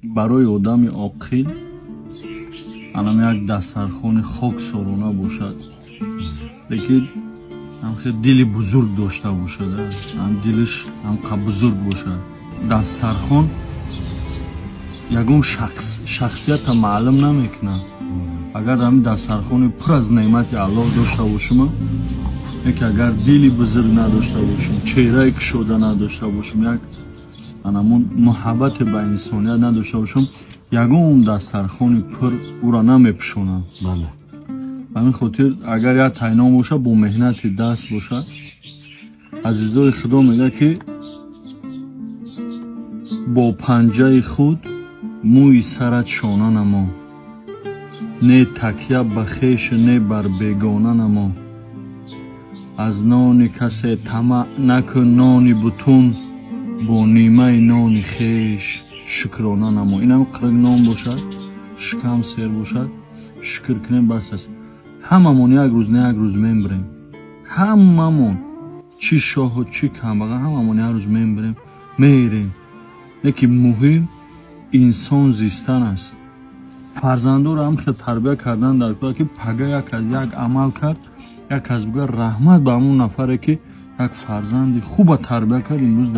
Барои одами оқил анам як дастархони хоксорона бошад, лекин ҳамхел дили бузург дошта бошад, ҳам дилиш ҳамқа бузург бошад. Дастархон ягон шахсията маълум намекунад. Агар ҳамин дастархони пур аз неъмати Аллоҳ дошта бошум, яке агар дили бузург надошта бошум, чеҳраи кушода надошта бошум, як анамун муҳаббате ба инсоният надошта бошум, ягон дастархони пур ӯро намепӯшонам. Ба ҳамин хотир, агар як тайнон бошад, бо меҳнати даст бошад. Азизои Худо, мегӯяд, ки бо панҷаи худ мӯи сарат шона намо, не такя ба хешу, не бар бегона намо. Аз нони касе тамаъ накун нони бутун, бо нимаи нони хеш шукрона намо. Инам қирик нон бошад, шикам сер бошад, шукр кунем, бас аст. Ҳамамон як рӯз, на як рӯз мембирем. Ҳамамон, чӣ шоҳу чӣ камбағал, ҳамамон як рӯз мембирем, мерем. Лекин муҳим инсон зистан аст. Фарзандоро ҳам хел тарбия кардан дар кор, ки пага як аз як амал кард, як кас бигӯяд: «Раҳмат ба ҳамон нафаре, ки як фарзанди хуба тарбия кард имрӯз».